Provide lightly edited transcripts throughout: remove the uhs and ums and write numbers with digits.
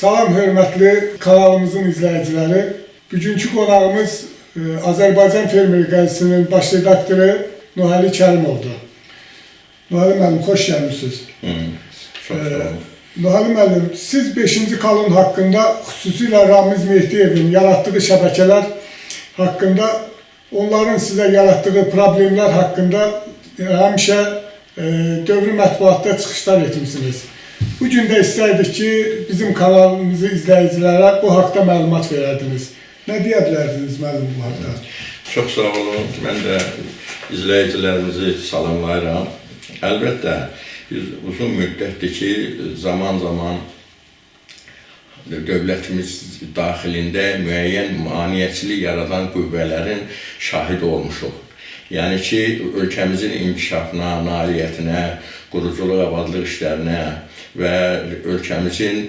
Salam hörmətli kanalımızın izləyiciləri. Bugünkü qonağımız Azərbaycan Fermer Qəzetinin baş redaktoru Nuhəli Kərimovdur. Nuhəli müəllim, xoş gəlmisiniz. Çox sağ olun. Nuhəli müəllim, siz 5-ci kolon haqqında, xüsusilə Ramiz Mehdiyevin yaratdığı şəbəkələr haqqında, onların sizə yaratdığı problemlər haqqında həmişə dövrü mətbuatda çıxışlar etmisiniz. Bu gün də istərdik ki, bizim kanalımızı izləyicilərə bu haqda məlumat verərdiniz. Nə deyə bilərdiniz müəllim bu haqda? Çox sağ olun. Mən də izləyicilərimizi salamlayıram. Əlbəttə, biz uzun müddətdir ki, zaman-zaman dövlətimiz daxilində müəyyən maneəçilik yaradan qüvvələrin şahidi olmuşuq. Yəni ki, ölkəmizin inkişafına, nailiyyətinə, quruculuq, abadlıq işlərinə və ölkəmizin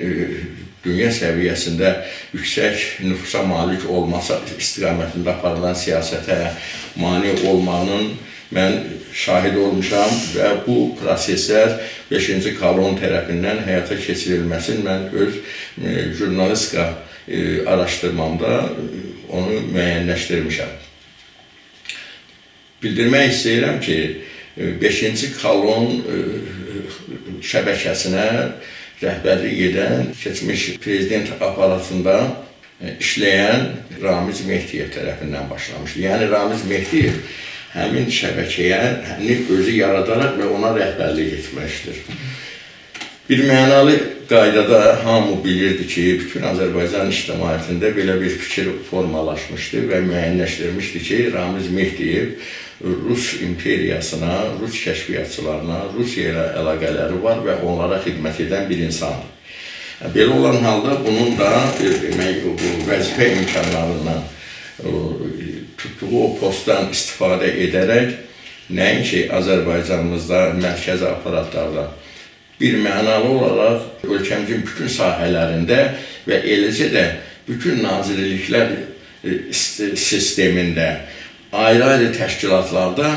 dünya səviyyəsində yüksək nüfusa malik olması istiqamətində aparılan siyasətə mane olmağının mən şahid olmuşam və bu proseslər 5-ci kolon tərəfindən həyata keçirilməsini mən öz jurnalistika araşdırmamda onu müəyyənləşdirmişəm. Bildirmək istəyirəm ki, 5-ci kolon şəbəkəsinə rəhbərlik edən keçmiş prezident aparatında işləyən Ramiz Mehdiyev tərəfindən başlamışdı. Yəni Ramiz Mehdiyev həmin şəbəkəyə özü yaradaraq və ona rəhbərlik etmişdir. Bir mənalı qaydada hamı bilirdi ki, bütün Azərbaycan ictimaiyyətində belə bir fikir formalaşmışdı və müəyyənləşdirmişdi ki, Ramiz Mehdiyev Rus imperiyasına, Rus kəşfiyyatçılarına, Rusiya ilə əlaqələri var və onlara xidmət edən bir insandır. Belə olan halda bunun da demək, bu vəzifə imkanlarından, tutduğu o postdan istifadə edərək nəinki Azərbaycanımızda mərkəzi aparatlarda bir mənalı olaraq ölkəmizin bütün sahələrində və eləcə də bütün nazirliklər sistemində ayrı-ayrı təşkilatlarda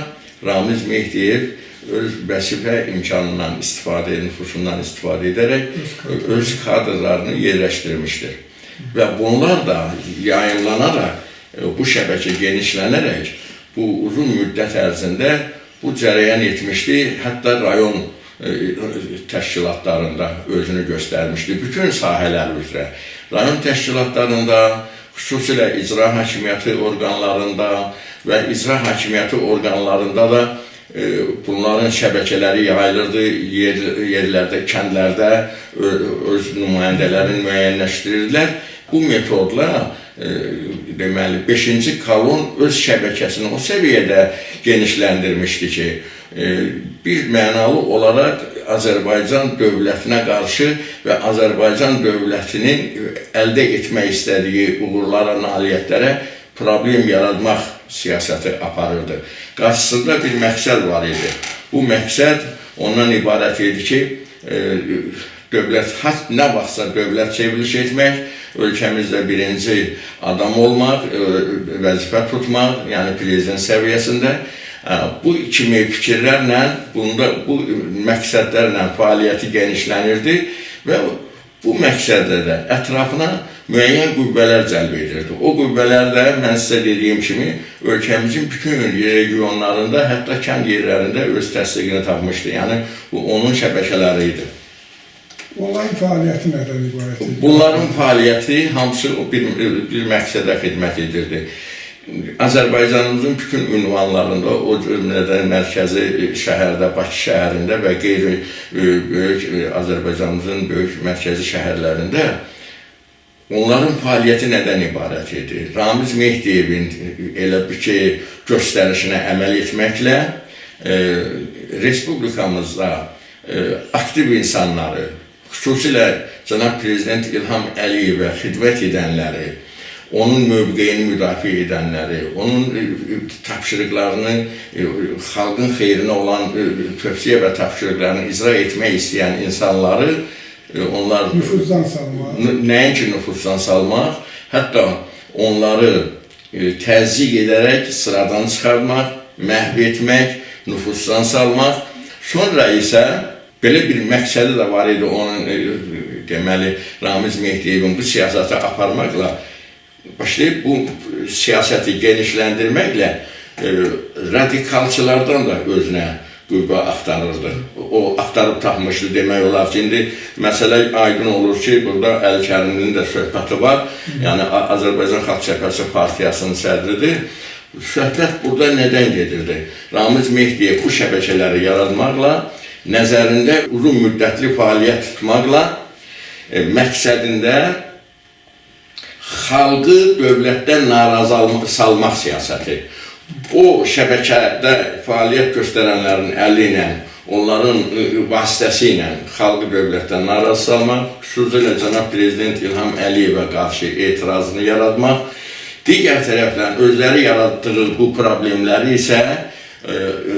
Ramiz Mehdiyev öz vəzifə imkanından istifadə, nüfusundan istifadə edərək öz kadrlarını yerləşdirmişdir. Və bunlar da yayımlanaraq, bu şəbəkə genişlənərək bu uzun müddət ərzində bu cərəyan etmişdi, hətta rayon təşkilatlarında özünü göstərmişdi. Bütün sahələr üzrə. Rayon təşkilatlarında, xüsusilə icra hakimiyyəti orqanlarında və icra hakimiyyəti orqanlarında da bunların şəbəkələri yayılırdı, yerlərdə, kəndlərdə öz nümayəndələrini müəyyənləşdirirdilər. Bu metodla deməli 5-ci kolon öz şəbəkəsini o səviyyədə genişləndirmişdi ki, bir mənalı olaraq Azərbaycan dövlətinə qarşı və Azərbaycan dövlətinin əldə etmək istədiyi uğurlara, nailiyyətlərə problem yaratmaq siyasəti aparırdı. Qarşısında bir məqsəd var idi. Bu məqsəd ondan ibarət idi ki, dövlət nə vaxtsa dövlət çevriliş etmək, ölkəmizdə birinci adam olmaq, vəzifə tutmaq, yəni prezident səviyyəsində. Bu kimi fikirlərlə, bunda bu məqsədlərlə fəaliyyəti genişlənirdi və bu məqsədlə də ətrafına müəyyən qüvvələr cəlb edirdi. O qüvvələr də mən sizə dediyim kimi ölkəmizin bütün regionlarında, hətta kənd yerlərində öz təsdiqini tapmışdı. Yəni bu onun şəbəkələri idi. Onların fəaliyyəti nədən ibarət idi? Bunların fəaliyyəti hamısı bir məqsədə xidmət edirdi. Azərbaycanımızın bütün ünvanlarında, o cümlədən mərkəzi şəhərdə, Bakı şəhərində və qeyri böyük Azərbaycanımızın böyük mərkəzi şəhərlərində onların fəaliyyəti nədən ibarət idi? Ramiz Mehdiyevin elə bir ki, göstərişinə əməl etməklə respublikamızda aktiv insanları, xüsusilə cənab Prezident İlham Əliyevə xidmət edənləri, onun mövqeyini müdafiə edənləri, onun tapşırıqlarını, xalqın xeyrinə olan tövsiyə və tapşırıqlarını icra etmək istəyən insanları onlar nüfuzdan salmaq, nəinki nüfuzdan salmaq, hətta onları təzyiq edərək sıradan çıxarmaq, məhv etmək, nüfuzdan salmaq, sonra isə Belə bir məqsədi də var idi onun, deməli, Ramiz Mehdiyevin bu siyasəti aparmaqla, başlayıb bu siyasəti genişləndirməklə radikalçılardan da özünə qüvvə axtarırdı. O axtarıb tapmışdı demək olar ki, indi məsələ aydın olur ki, burada Əli Kərimlinin də söhbəti var. Yəni Azərbaycan Xalq Cəbhəsi Partiyasının sədridir. Söhbət burada nədən gedirdi? Ramiz Mehdiyev bu şəbəkələri yaratmaqla, nəzərində uzun müddətli fəaliyyət tutmaqla, məqsədində xalqı dövlətdən narazı salmaq siyasəti. O şəbəkədə fəaliyyət göstərənlərin əli ilə, onların vasitəsi ilə xalqı dövlətdən narazı salmaq, xüsusilə cənab Prezident İlham Əliyevə qarşı etirazını yaratmaq, digər tərəfdən özləri yaratdığı bu problemləri isə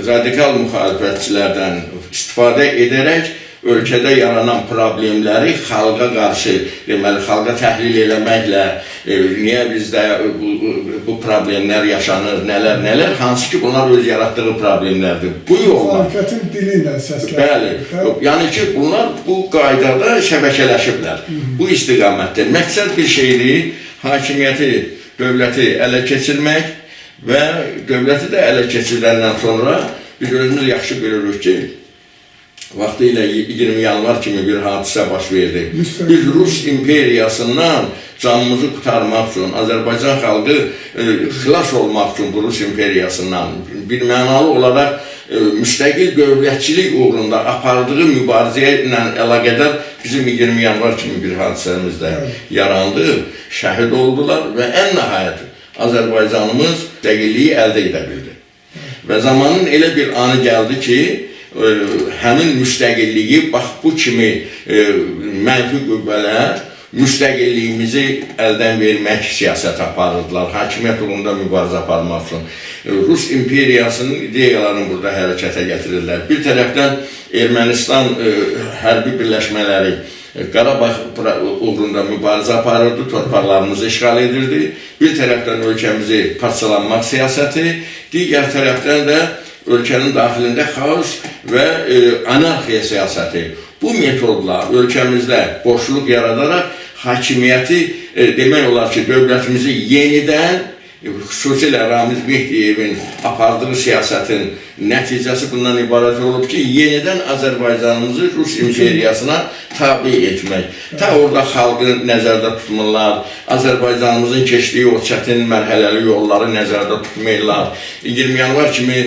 radikal müxalifətçilərdən istifadə edərək ölkədə yaranan problemləri xalqa qarşı, deməli, xalqa təhlil eləməklə, niyə bizdə bu problemlər yaşanır, nələr, nələr, hansı ki, bunlar öz yaratdığı problemlərdir. Bu yolla... Müxalifətin dili ilə səslənir. Bəli, yəni ki, bunlar bu qaydada şəbəkələşiblər. Bu istiqamətdə məqsəd bir şeydir, hakimiyyəti, dövləti ələ keçirmək və dövləti də ələ keçiriləndən sonra biz özümüz yaxşı bilirik ki, vaxtilə 20 yanvar kimi bir hadisə baş verdi. Biz Rus imperiyasından canımızı qurtarmaq üçün, Azərbaycan xalqı xilas olmaq üçün bu Rus imperiyasından bir mənalı olaraq müstəqil dövlətçilik uğrunda apardığı mübarizəyə ilə əlaqədar bizim 20 yanvar kimi bir hadisəmiz də yarandı, şəhid oldular və ən nəhayət Azərbaycanımız müstəqilliyi əldə edə bildi. Və zamanın elə bir anı gəldi ki, həmin müstəqilliyi bax bu kimi mənfi qüvvələr müstəqilliyimizi əldən vermək siyasəti aparırdılar, hakimiyyət uğrunda mübarizə aparmaq üçün. Rus imperiyasının ideyalarını burada hərəkətə gətirirlər. Bir tərəfdən Ermənistan hərbi birləşmələri Qarabağ uğrunda mübarizə aparırdı, torpaqlarımızı işğal edirdi. Bir tərəfdən ölkəmizi parçalanmaq siyasəti, digər tərəfdən də ölkənin daxilində xaos və anarxiya siyasəti. Bu metodla ölkəmizdə boşluq yaradaraq hakimiyyəti, demək olar ki, dövlətimizi yenidən, xüsusilə Ramiz Mehdiyevin apardığı siyasətin nəticəsi bundan ibarət olub ki, yenidən Azərbaycanımızı Rus imperiyasına tabi etmək. Ta orada xalqı nəzərdə tutmurlar, Azərbaycanımızın keçdiyi o çətin mərhələli yolları nəzərdə tutmurlar. 20 yanvar kimi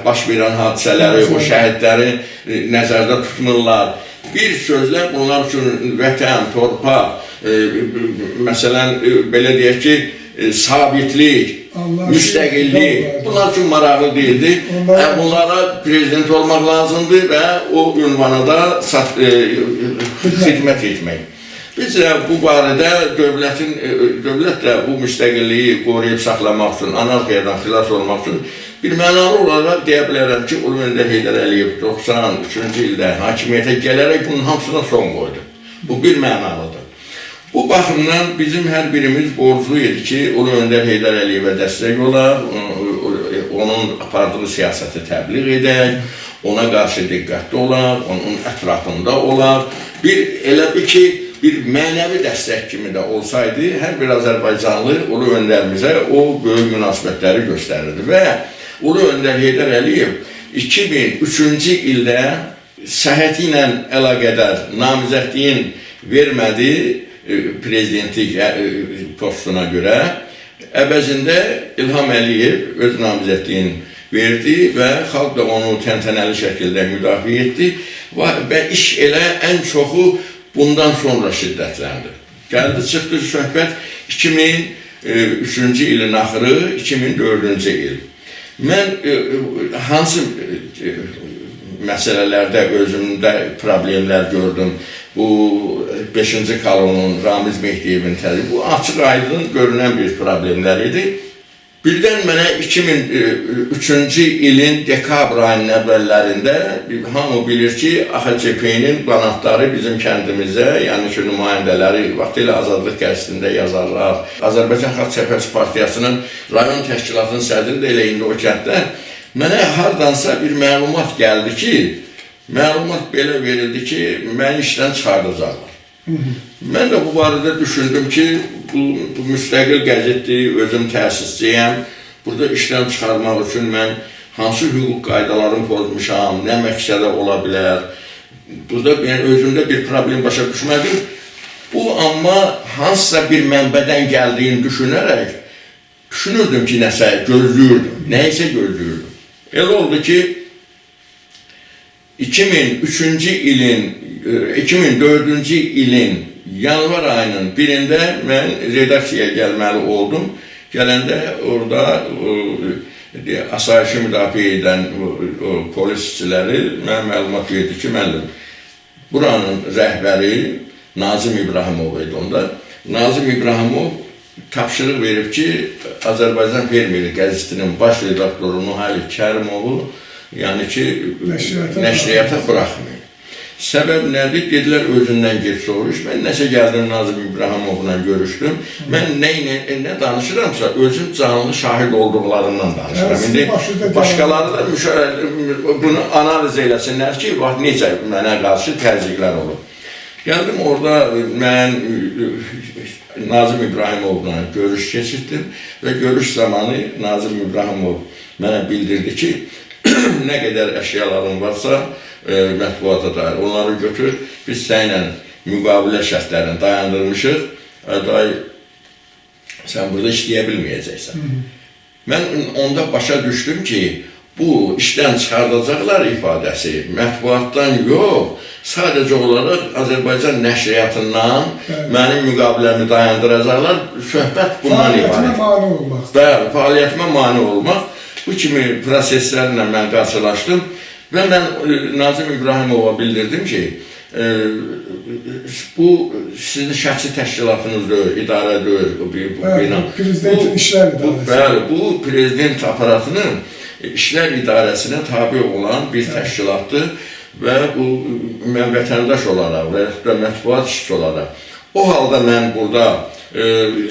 baş verən hadisələri, o şəhidləri nəzərdə tutmurlar. Bir sözlə bunlar üçün vətən, torpaq, məsələn, belə deyək ki, sabitlik, müstəqillik, bunlar üçün maraqlı deyildi. Bunlara prezident olmaq lazımdır və o ünvana da xidmət etmək. Biz də bu barədə dövlət də bu müstəqilliyi qoruyub saxlamaq üçün, anarxiyadan xilas olmaq üçün bir mənalı olaraq deyə bilərəm ki, Ulu Öndər Heydər Əliyev 93-cü ildə hakimiyyətə gələrək bunun hamısına son qoydu. Bu bir mənalıdır. Bu baxımdan bizim hər birimiz borclu idi ki, Ulu Öndər Heydər Əliyevə dəstək olaq, onun apardığı siyasəti təbliğ edək, ona qarşı diqqətli olaq, onun ətrafında olaq. Bir, elə bir ki, bir mənəvi dəstək kimi də olsaydı, hər bir Azərbaycanlı Ulu Öndərimizə o böyük münasibətləri göstərirdi. Və Ulu Öndər Heydər Əliyev 2003-cü ildə səhhəti ilə əlaqədar namizədliyin vermədi prezidentlik postuna görə. Əvəzində İlham Əliyev öz namizədliyini verdi və xalq da onu təntənəli şəkildə müdafiə etdi və iş elə ən çoxu bundan sonra şiddətləndi. Gəldi, çıxdı söhbət 2003-cü ilin axırı, 2004-cü il. Mən hansı məsələlərdə özümdə problemlər gördüm? Bu 5-ci kolonun, Ramiz Mehdiyevin təzyiqi, bu açıq aydın görünən bir problemlər idi. Birdən mənə 2003-cü ilin dekabr ayının əvvəllərində hamı bilir ki, AXCP-nin qanadları bizim kəndimizə, yəni ki, nümayəndələri vaxtilə Azadlıq qəzetində yazarlar. Azərbaycan Xalq Cəbhəsi Partiyasının rayon təşkilatının sədri də elə indi o kənddə. Mənə hardansa bir məlumat gəldi ki, Məlumat belə verildi ki, məni işdən çıxardacaqlar. Mən də bu barədə düşündüm ki, bu müstəqil qəzetdir, özüm təsisçiyəm. Burada işdən çıxarmaq üçün mən hansı hüquq qaydalarını pozmuşam, nə məqsədə ola bilər. Burada yəni özümdə bir problem başa düşmədim. Bu amma hansısa bir mənbədən gəldiyini düşünərək düşünürdüm ki, nəsə gözləyirdim, nəyisə gözləyirdim. Elə oldu ki, 2003-cü ilin, 2004-cü ilin yanvar ayının birində mən redaksiyaya gəlməli oldum. Gələndə orada asayişi müdafiə edən o polis işçiləri mənə məlumat verdi ki, müəllim, buranın rəhbəri Nazim İbrahimov idi onda. Nazim İbrahimov tapşırıq verib ki, Azərbaycan Fermeri qəzetinin baş redaktoru Nuhali Kərimovu, yəni ki, nəşriyyata buraxmayın. Səbəb nədir? Dedilər, özündən get soruş. Mən nəsə gəldim Nazim İbrahimovla görüşdüm. Mən nə danışıramsa, özüm canlı şahid olduqlarından danışıram. İndi başqaları da bunu analiz eləsinlər ki, bax necə mənə qarşı təzyiqlər olub. Gəldim orada mən Nazim İbrahimovla görüş keçirtdim və görüş zamanı Nazim İbrahimov mənə bildirdi ki, nə qədər əşyaların varsa mətbuata dair, onları götür, biz səninlə müqavilə şərtlərini dayandırmışıq, day, sən burada işləyə bilməyəcəksən. Mən onda başa düşdüm ki, bu işdən çıxardacaqlar ifadəsi mətbuatdan yox, sadəcə olaraq Azərbaycan nəşriyyatından mənim müqaviləmi dayandıracaqlar, söhbət bundan ibarət. Fəaliyyətimə mane olmaq. Bəli, fəaliyyətimə mane olmaq. Bu kimi proseslərlə mən qarşılaşdım və mən Nazim İbrahimova bildirdim ki, bu sizin şəxsi təşkilatınız deyil, idarə deyil, bu bina. Prezidentin İşlər İdarəsi. Bəli, bu prezident aparatının İşlər İdarəsinə tabi olan bir təşkilatdır və bu mən vətəndaş olaraq və ya mətbuat işçisi olaraq o halda mən burada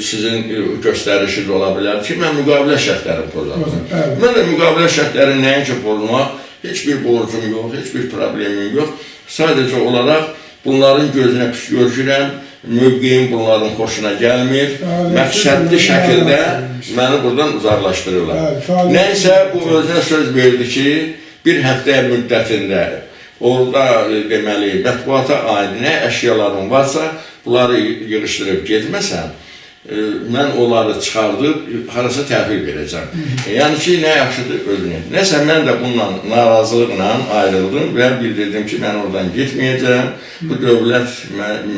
sizin göstərişiniz ola bilər ki, mən müqavilə şərtlərini pozaram. Mən də müqavilə şərtlərini nəinki pozmaq, heç bir borcum yox, heç bir problemim yox. Sadəcə olaraq bunların gözünə pis görürəm, mövqeyim bunların xoşuna gəlmir, məqsədli şəkildə məni buradan uzaqlaşdırırlar. Nəysə, bu özünə söz verdi ki, bir həftə müddətində orada deməli, mətbuata aid nə əşyalarım varsa, bunları yığışdırıb getməsəm, mən onları çıxardıb harasa təhvil verəcəm. Yəni ki, nə yaxşıdır özünü. Nəsə, mən də bununla narazılıqla ayrıldım və bildirdim ki, mən oradan getməyəcəm. Bu dövlət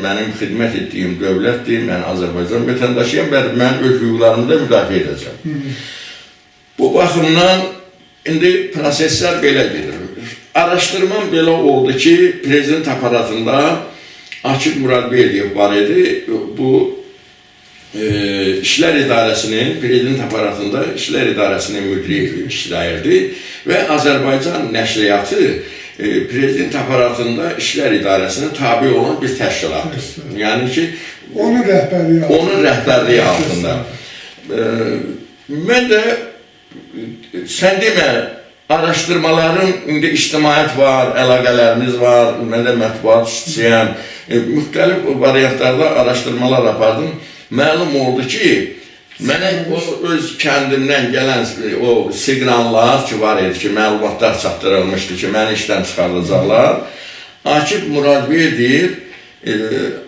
mənim xidmət etdiyim dövlətdir, mən Azərbaycan vətəndaşıyam və mən öz hüquqlarımı da müdafiə edəcəm. Bu baxımdan indi proseslər belə gedir. Araşdırmam belə oldu ki, prezident aparatında Akif Muradbeyliyev var idi. Bu İşlər İdarəsinin, prezident aparatında İşlər İdarəsinin müdiri işləyirdi və Azərbaycan nəşriyyatı prezident aparatında İşlər İdarəsinə tabi olan bir təşkilatdır. Yəni ki, onun rəhbərliyi altında. Onun rəhbərliyi altında. Mən də, sən demə, araşdırmaların, indi ictimaiyyət var, əlaqələrimiz var, mən də mətbuat işçiyəm, müxtəlif variantlarda araşdırmalar apardım. Məlum oldu ki, mənə o öz kəndimdən gələn o siqnallar ki var idi ki, məlumatlar çatdırılmışdı ki, məni işdən çıxardacaqlar. Akif Muradverdiyev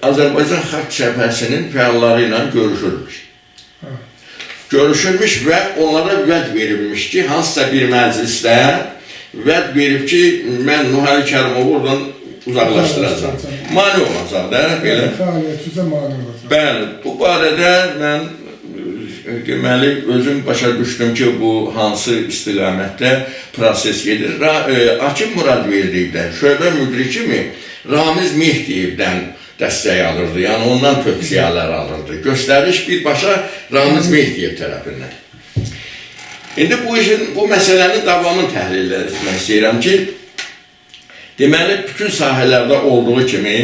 Azərbaycan Xalq Cəbhəsinin fəalları ilə görüşürmüş. Görüşürmüş və onlara vəd verilmiş ki, hansısa bir məclisdə vəd verib ki, mən Nuhali Kərimovu oradan uzaqlaşdıracaq. Mane olacaq da, belə. Fəaliyyətinizə mane olacaq. Bəli, bu barədə mən deməli, özüm başa düşdüm ki, bu hansı istiqamətdə proses gedir. Akif Muradverdiyevdən, şöbə müdiri kimi Ramiz Mehdiyevdən dəstək alırdı, yəni ondan tövsiyələr alırdı. Göstəriş birbaşa Ramiz Mehdiyev tərəfindən. İndi bu işin, bu məsələnin davamını təhlil etmək istəyirəm ki, deməli, bütün sahələrdə olduğu kimi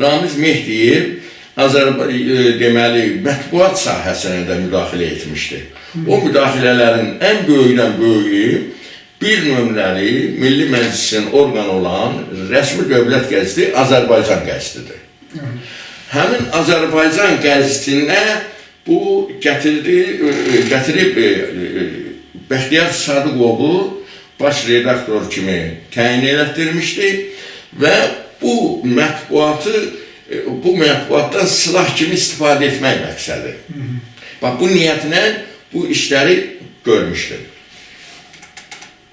Ramiz Mehdiyev deməli, mətbuat sahəsinə də müdaxilə etmişdi. O müdaxilələrin ən böyüyündən böyüyü bir nömrəli Milli Məclisin orqanı olan rəsmi dövlət qəzeti Azərbaycan qəzetidir. Həmin Azərbaycan qəzetinə bu gətirib Bəxtiyar Sadıqovu baş redaktor kimi təyin elətdirmişdi və bu mətbuatı bu mətbuatdan silah kimi istifadə etmək məqsədi. Bax bu niyyətlə bu işləri görmüşdü.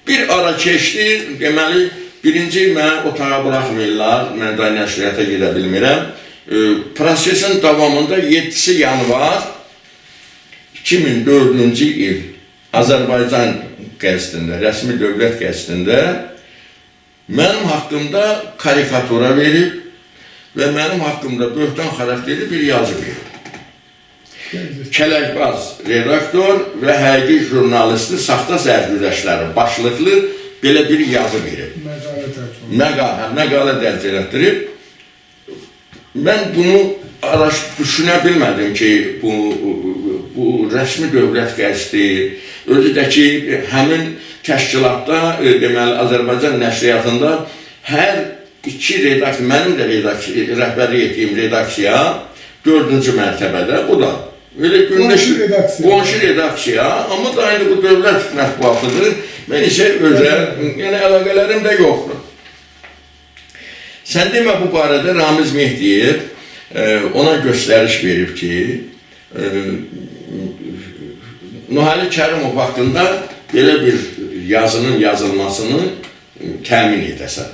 Bir ara keçdi, deməli, birinci məni otağa buraxmırlar, mən də nəşriyyata gedə bilmirəm. Prosesin davamında 7 yanvar 2004-cü il Azərbaycan qəzetində, rəsmi dövlət qəzetində mənim haqqımda karikatura verib və mənim haqqımda böhtan xarakterli bir yazı verib. Kələkbaz redaktor və həqiqi jurnalisti saxta sərgüzəştləri başlıqlı belə bir yazı verib. Məqalə dərc olunub. Məqalə dərc elətdirib. Mən bunu düşünə bilmədim ki, bu rəsmi dövlət qəzeti, özü də ki, həmin təşkilatda, deməli, Azərbaycan nəşriyyatında hər iki redaksiya, mənim də rəhbərlik etdiyim redaksiya 4-cü mərtəbədə, bu da. Elə gündə Qonşu redaksiya. Qonşu redaksiya, amma da indi bu dövlət mətbuatıdır. Mən isə özəl, yəni əlaqələrim də yoxdur. Sən demə bu barədə Ramiz Mehdiyev ona göstəriş verib ki, Nuhali Kərimov haqqında belə bir yazının yazılmasını təmin edəsən.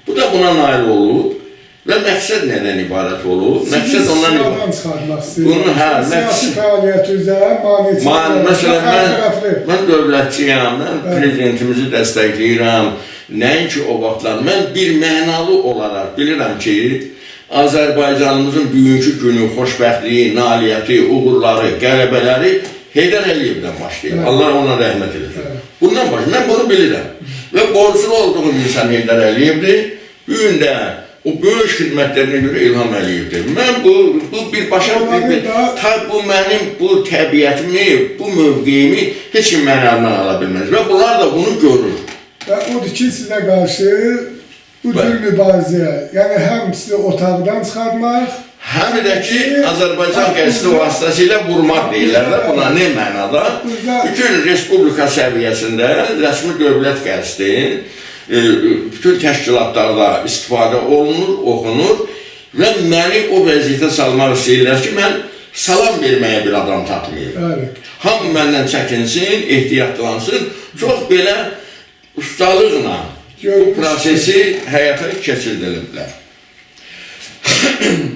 Bu da buna nail olub və məqsəd nədən ibarət olub? Məqsəd ondan ibarət. Çıxartmaq istəyir. Bunu, hə, Siyasi fəaliyyəti üzrə maneçilik. Məsələn, mən dövlətçiyəm, mən prezidentimizi dəstəkləyirəm. Nəinki o vaxtlar, mən bir mənalı olaraq bilirəm ki, Azərbaycanımızın bugünkü günü, xoşbəxtliyi, nailiyyəti, uğurları, qələbələri Heydər Əliyevdən başlayır. Evet. Allah ona rəhmət eləsin. Evet. Bundan başlayır. Mən bunu bilirəm. Və borclu olduğum insan Heydər Əliyevdir. Bu gün də o böyük xidmətlərinə görə İlham Əliyevdir. Mən bu birbaşa bu mənim bu təbiətimi, bu mövqeyimi heç kim mənim əlimdən ala bilməz. Və bunlar da bunu görür. Və odur ki, sizə qarşı bu cür mübarizəyə, yəni həm sizi otaqdan çıxartmaq, həm də ki, Azərbaycan qəzeti vasitəsilə vurmaq deyirlər də buna nə mənada? Bütün respublika səviyyəsində rəsmi dövlət qəzeti bütün təşkilatlarda istifadə olunur, oxunur və məni o vəziyyətə salmaq istəyirlər ki, mən salam verməyə bir adam tapmayım. Bəli. Hamı məndən çəkinsin, ehtiyatlansın. Çox belə ustalıqla bu prosesi həyata keçirdiliblər.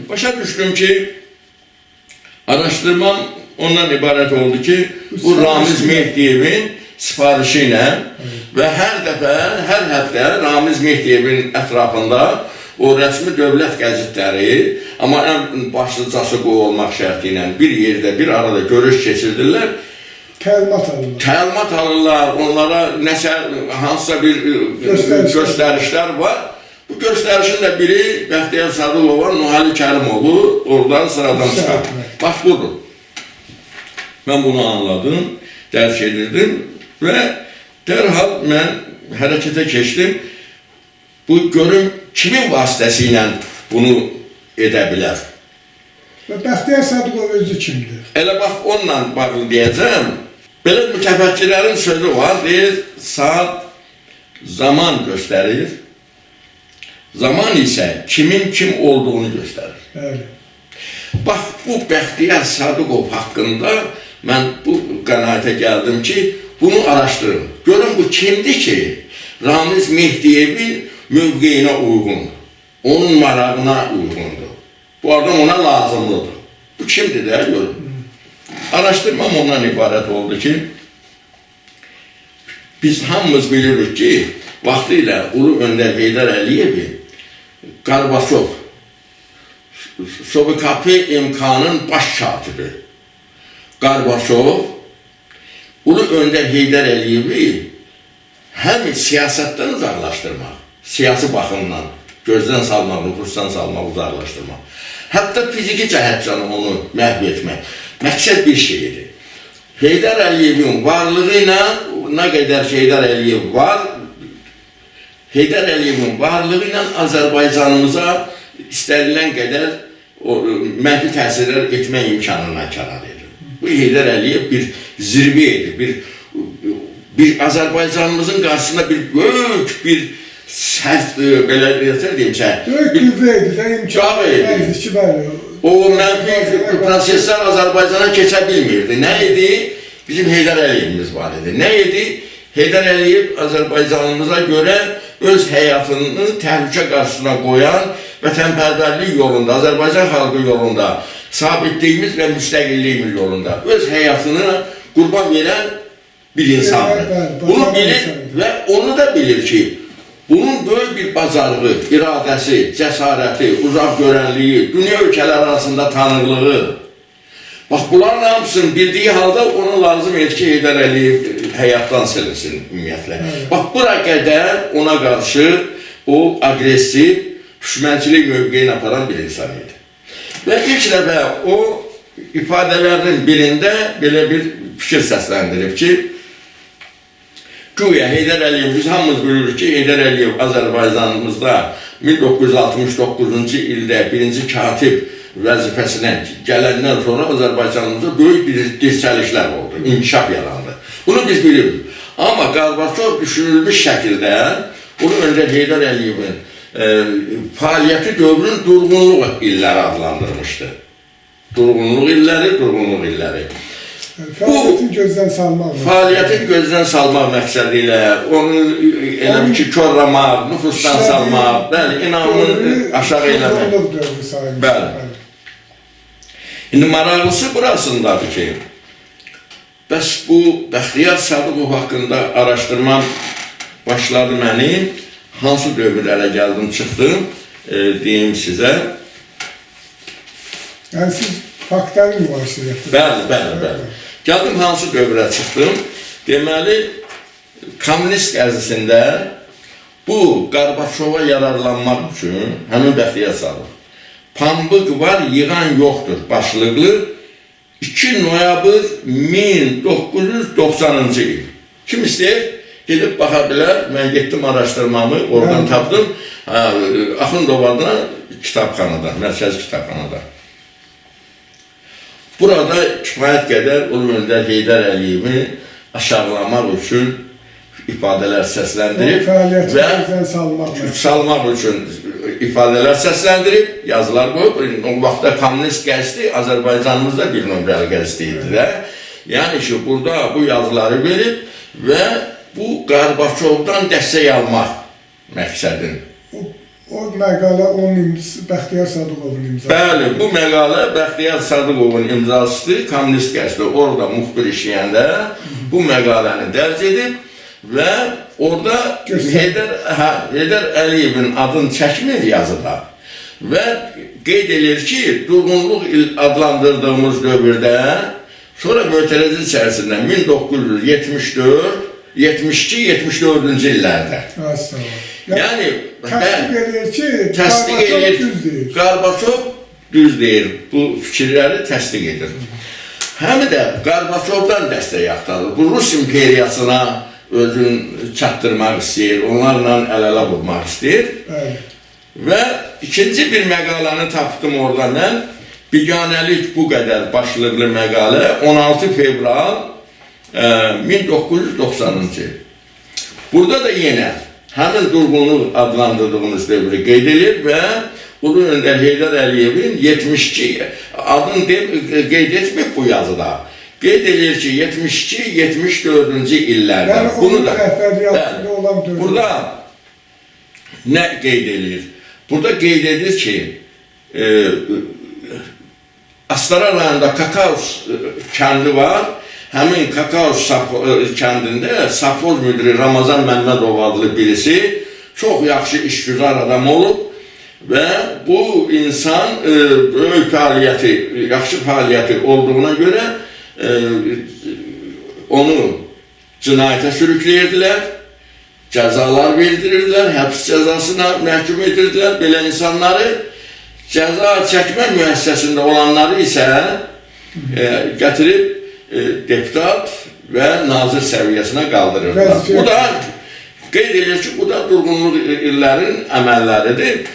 Başa düşdüm ki, araşdırmam ondan ibarət oldu ki, bu Ramiz Mehdiyevin sifarişi ilə və hər dəfə, hər həftə Ramiz Mehdiyevin ətrafında o rəsmi dövlət qəzetləri, amma ən başlıcası bu olmaq şərti ilə bir yerdə, bir arada görüş keçirdirlər. Təlimat alırlar. Təlimat alırlar, onlara nəsə, hansısa bir göstərişlər var. Bu göstərişin də biri Bəxtiyar Sadıqova, Nuhali Kərimovu oradan sıradan çıxar. Bax budur. Mən bunu anladım, dərk edirdim və dərhal mən hərəkətə keçdim. Bu, görüm kimin vasitəsilə bunu edə bilər. Və Bəxtiyar Sadıqov özü kimdir? Elə bax, onunla bağlı deyəcəm. Belə mütəfəkkirlərin sözü var, deyir, saat zaman göstərir. Zaman isə kimin kim olduğunu göstərir. Bəli. Bax, bu Bəxtiyar Sadıqov haqqında mən bu qənaətə gəldim ki, bunu araşdırın. Görün, bu kimdir ki, Ramiz Mehdiyevin mövqeyinə uyğundur, onun marağına uyğundur. Bu adam ona lazımlıdır. Bu kimdir də, görün. Araşdırmam ondan ibarət oldu ki, biz hamımız bilirik ki, vaxtilə Ulu Öndər Heydər Əliyevi Qarbaçov, SOBKP MK-nın baş katibi Qarbaçov, Ulu Öndər Heydər Əliyevi həm siyasətdən uzaqlaşdırmaq, siyasi baxımdan gözdən salmaq, nüfuzdan salmaq, uzaqlaşdırmaq, hətta fiziki cəhətdən onu məhv etmək. Məqsəd bir şey idi. Heydər Əliyevin varlığı ilə nə qədər Heydər Əliyev var, Heydər Əliyevin varlığı ilə Azərbaycanımıza istənilən qədər o mənfi təsirlər etmək imkanına kənar edir. Bu Heydər Əliyev bir zirvə idi, bir Azərbaycanımızın qarşısında bir böyük bir sərt, belə deyim, Böyük qüvvə idi də, imkan Qüvvə idi. verməzdi ki, bəli. O mənfi proseslər Azərbaycana keçə bilmirdi. Nə idi? Bizim Heydər Əliyevimiz var idi. Nə idi? Heydər Əliyev Azərbaycanımıza görə öz həyatını təhlükə qarşısına qoyan vətənpərvərlik yolunda, Azərbaycan xalqı yolunda, sabitliyimiz və müstəqilliyimiz yolunda öz həyatını qurban verən bir insandır. Bəli, bəli, Bunu bacarıqlı bilir insan idi. və onu da bilir ki, bunun böyük bir bacarığı, iradəsi, cəsarəti, uzaq görənliyi, dünya ölkələri arasında tanınlığı. Bax, bunların hamısını bildiyi halda ona lazım edir ki, Heydər Əliyev həyatdan silinsin ümumiyyətlə. Bax, bura qədər ona qarşı o aqressiv, düşmənçilik mövqeyini aparan bir insan idi. Və ilk dəfə o ifadələrinin birində belə bir fikir səsləndirib ki, güya Heydər Əliyev, biz hamımız bilirik ki, Heydər Əliyev Azərbaycanımızda 1969-cu ildə birinci katib vəzifəsinə gələndən sonra Azərbaycanımızda böyük bir dirçəlişlər oldu, inkişaf yarandı. Bunu biz bilirik. Amma Qarbaçov düşünülmüş şəkildə, bunu öncə Heydər Əliyevin fəaliyyəti dövrün durğunluq illəri adlandırmışdı. Durğunluq illəri, durğunluq illəri. Yəni, fəaliyyətin gözdən salmaq. Fəaliyyətin gözdən salmaq məqsədi ilə, onu elə bir ki, korlamaq, nüfusdan salmaq, bəli, inamını aşağı eləmək. Durğunluq dövrü sayılır. Bəli. İndi maraqlısı burasındadır ki, bəs bu Bəxtiyar Sadıqov haqqında araşdırmam başladı mənim. Hansı dövrlərə gəldim, çıxdım, deyim sizə. Yəni siz faktları mübahisə etdiniz. Bəli, bəli, bəli. Gəldim hansı dövrə çıxdım. Deməli, Kommunist qəzisində bu Qarbaçova yararlanmaq üçün həmin Bəxtiyar Sadıqov "Pambıq var, yığan yoxdur" başlıqlı 2 noyabr 1990-cı il. Kim istəyir, gedib baxa bilər. Mən getdim araşdırmamı, oradan Bəli. tapdım. Ha, Axundovada kitabxanada, mərkəzi kitabxanada. Burada kifayət qədər Ulu Öndər Heydər Əliyevi aşağılamaq üçün ifadələr səsləndirib Fəaliyyəti və gözdən salmaq. salmaq üçün ifadələr səsləndirib, yazılar qoyub. O vaxtda Kommunist qəzeti Azərbaycanımızda bir nömrəli qəzeti idi də. Yəni ki, burada bu yazıları verib və bu Qarbaçovdan dəstək almaq məqsədin. O məqalə onun Bəxtiyar Sadıqovun imzası. Bəli, bu məqalə Bəxtiyar Sadıqovun imzasıdır. Kommunist qəzeti orada müxbir işləyəndə bu məqaləni dərc edib və orada Göstər. Heydər Əliyevin adını çəkmir yazıda və qeyd edir ki, durğunluq il adlandırdığımız dövrdə sonra mötərizə içərisində 1974, 72, 74-cü illərdə. Estağfurullah. Yəni, təsdiq edir ki, təsdiq Qarbaçov edir. düz deyir. Qarbaçov düz deyir. Bu fikirləri təsdiq edir. Həm də Qarbaçovdan dəstək axtarır. Bu Rus imperiyasına özünü çatdırmaq istəyir, onlarla əl-ələ vurmaq istəyir. Bəli. Və ikinci bir məqaləni tapdım orada mən. Biganəlik bu qədər başlıqlı məqalə 16 fevral 1990-cı il. Burada da yenə həmin durğunluq adlandırdığımız dövrü qeyd edir və Ulu Öndər Heydər Əliyevin 72 adını qeyd etmir bu yazıda. Qeyd edir ki, 72-74-cü illərdə. Yəni Bunu onun da rəhbərliyi Bəli. altında olan dövr. Burada nə qeyd edir? Burada qeyd edir ki, Astara rayonunda Kakaos kəndi var. Həmin Kakaos kəndində safxoz müdiri Ramazan Məmmədov adlı birisi çox yaxşı işgüzar adam olub və bu insan böyük fəaliyyəti, yaxşı fəaliyyəti olduğuna görə onu cinayətə sürükləyirdilər, cəzalar verdirirdilər, həbs cəzasına məhkum edirdilər belə insanları. Cəza çəkmə müəssisəsində olanları isə gətirib deputat və nazir səviyyəsinə qaldırırlar. Bu da qeyd edir ki, bu da durğunluq illərin əməlləridir.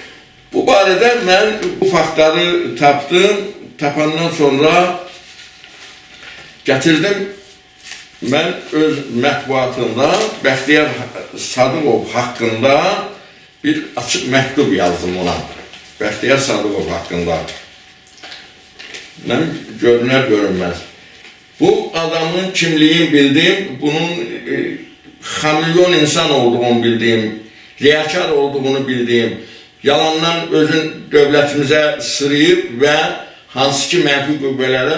Bu barədə mən bu faktları tapdım. Tapandan sonra gətirdim. Mən öz mətbuatımda Bəxtiyar Sadıqov haqqında bir açıq məktub yazdım ona. Bəxtiyar Sadıqov haqqında. Mən görünər görünməz. Bu adamın kimliyini bildim, bunun xamilyon insan olduğunu bildim, riyakar olduğunu bildim, yalandan özün dövlətimizə sırıyıb və hansı ki mənfi qüvvələrə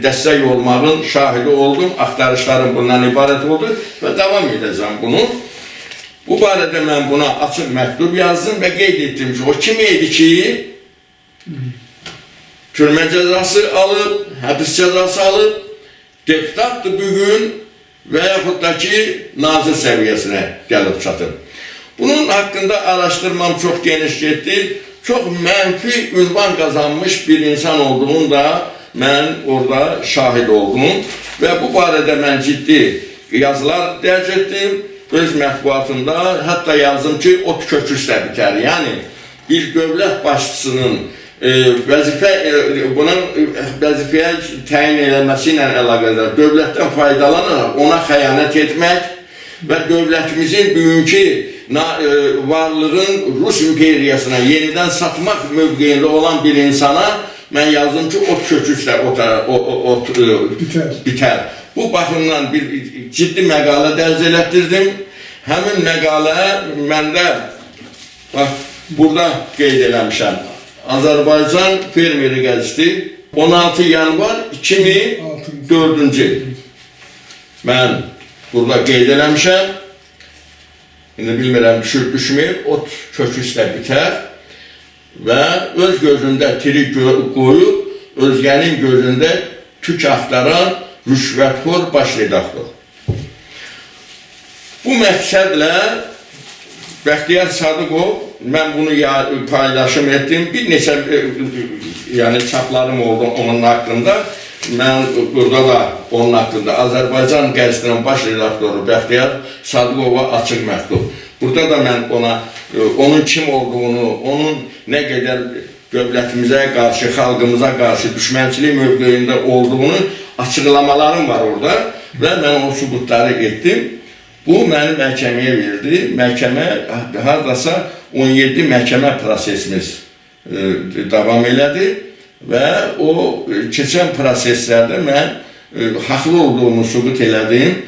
dəstək olmağın şahidi oldum, axtarışlarım bundan ibarət oldu və davam edəcəm bunu. Bu barədə mən buna açıq məktub yazdım və qeyd etdim ki, o kim idi ki, türmə cəzası alıb, həbs cəzası alıb, deputatdır bugün və yaxud da ki, nazir səviyyəsinə gəlib çatıb. Bunun haqqında araşdırmam çox geniş getdi. Çox mənfi ünvan qazanmış bir insan olduğunu da mən orada şahid oldum və bu barədə mən ciddi yazılar dərc etdim. Öz mətbuatımda hətta yazdım ki, ot köküslə bitər. Yəni, bir dövlət başçısının bunun vəzifəyə təyin eləməsi ilə əlaqədar dövlətdən faydalanaraq ona xəyanət etmək və dövlətimizin bugünkü varlığın Rus imperiyasına yenidən satmaq mövqeyində olan bir insana mən yazdım ki, ot köküslə ot bitər. Bu baxımdan bir ciddi məqalə dərc elətdirdim. Həmin məqalə məndə, bax, burada qeyd eləmişəm. Azərbaycan Fermeri Qəzeti 16 yanvar 2004-cü il. Mən burada qeyd eləmişəm. İndi bilmirəm, düşür, düşmür, ot köküslə bitər və öz gözündə tiri qoyub, özgənin gözündə tük axtaran rüşvətxor baş redaktor. Bu məqsədlə Bəxtiyar Sadıqov, mən bunu paylaşım etdim, bir neçə yəni çaplarım oldu onun haqqında. Mən burada da onun haqqında Azərbaycan Qəzetinin baş redaktoru Bəxtiyar Sadıqova açıq məktub. Burada da mən ona, onun kim olduğunu, onun nə qədər dövlətimizə qarşı, xalqımıza qarşı düşmənçilik mövqeyində olduğunu açıqlamalarım var orada və mən o sübutları etdim. Bu məni məhkəməyə verdi. Məhkəmə hardasa 17 məhkəmə prosesimiz davam elədi və o keçən proseslərdə mən haqlı olduğumu sübut elədim.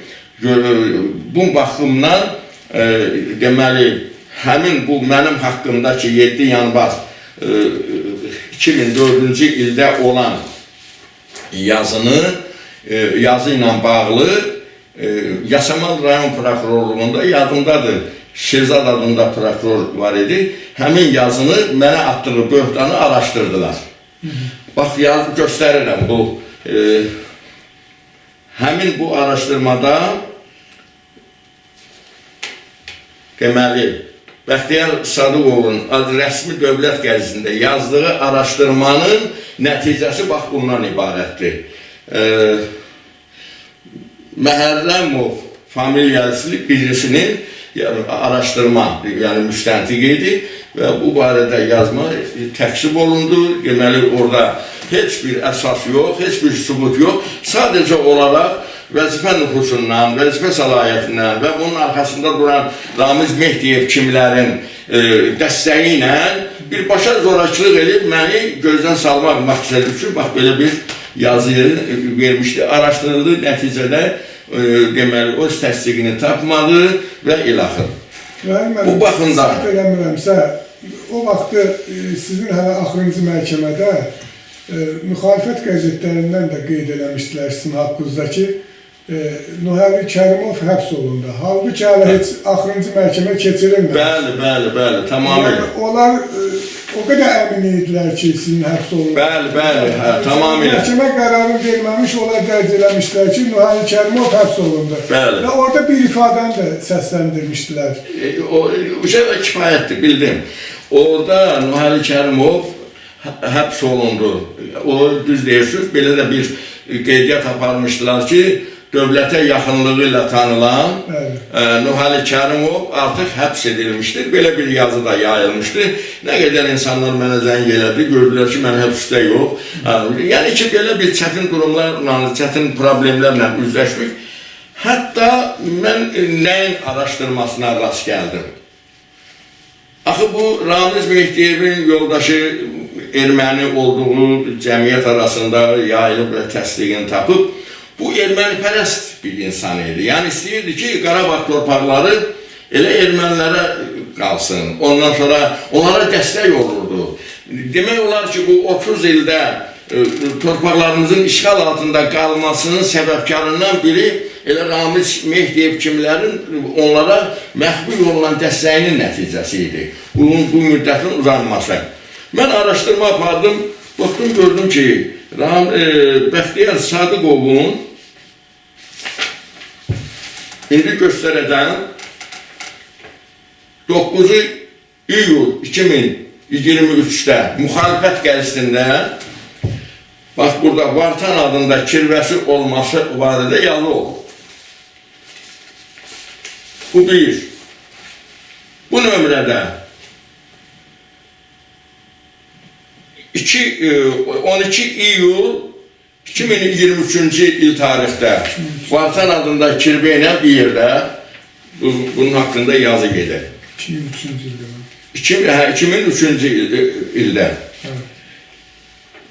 Bu baxımdan deməli, həmin bu mənim haqqımdakı 7 yanvar 2004-cü ildə olan yazını, yazı ilə bağlı Yasamal rayon prokurorluğunda yadımdadır, Şirzad adında prokuror var idi. Həmin yazını mənə atdığı böhtanı araşdırdılar. Bax, göstərirəm bu. Həmin bu araşdırmada deməli, Bəxtiyar Sadıqovun rəsmi dövlət qəzetində yazdığı araşdırmanın nəticəsi bax bundan ibarətdir. Məhərrəmov familiyası birisinin yəni, araşdırma, yəni müstəntiq idi və bu barədə yazma təksib olundu. Deməli, orada heç bir əsas yox, heç bir sübut yox. Sadəcə olaraq vəzifə nüfusundan, vəzifə səlahiyyətindən və bunun arxasında duran Ramiz Mehdiyev kimlərin dəstəyi ilə birbaşa zorakılıq edib məni gözdən salmaq məqsədi üçün bax belə bir yazı vermişdi. Araşdırıldı, nəticədə deməli öz təsdiqini tapmadı və ilaxır. Bu baxımdan səhv eləmirəmsə, o vaxtı sizin hələ axırıncı məhkəmədə müxalifət qəzetlərindən də qeyd eləmişdilər sizin haqqınızda ki, Nuhəli Kərimov həbs olundu. Halbuki hələ heç axırıncı məhkəmə keçirilmədi. Bəli, bəli, bəli, tamamilə. Yəni, onlar o qədər əmin idilər ki, sizin həbs olundu. Bəli, bəli, hə, tamamilə. Məhkəmə qərarını verməmiş, onlar dərc eləmişdilər ki, Nuhəli Kərimov həbs olundu. Bəli. Və orada bir ifadəni də səsləndirmişdilər. O şey kifayətdir, bildim. Orada Nuhəli Kərimov həbs olundu. O düz deyirsiniz, belə də bir qeydiyyat aparmışdılar ki, dövlətə yaxınlığı ilə tanınan Nuhali Kərimov artıq həbs edilmişdir. Belə bir yazı da yayılmışdı. Nə qədər insanlar mənə zəng elədi, gördülər ki, mən həbsdə yox. Yəni ki, belə bir çətin durumlarla, çətin problemlərlə üzləşdik. Hətta mən nəyin araşdırmasına rast gəldim. Axı bu Ramiz Mehdiyevin yoldaşı erməni olduğu cəmiyyət arasında yayılıb və təsdiqini tapıb. Bu ermənipərəst bir insan idi. Yəni istəyirdi ki, Qarabağ torpaqları elə ermənilərə qalsın. Ondan sonra onlara dəstək olurdu. Demək olar ki, bu 30 ildə torpaqlarımızın işğal altında qalmasının səbəbkarından biri elə Ramiz Mehdiyev kimlərin onlara məxfi yolla dəstəyinin nəticəsi idi. Bunun bu müddətin uzanması. Mən araşdırma apardım, baxdım gördüm ki, Bəxtiyar Sadıqovun indi göstərəcəm 9 iyul 2023-də müxalifət qəzetində bax burada Vartan adında kirvəsi olması barədə yazı olub. Bu bir. Bu nömrədə 12 iyul 2023-cü il tarixdə Vartan adında kirvə ilə bir yerdə bunun haqqında yazı gedir. 2003-cü ildə. 2003-cü ildə. Evet.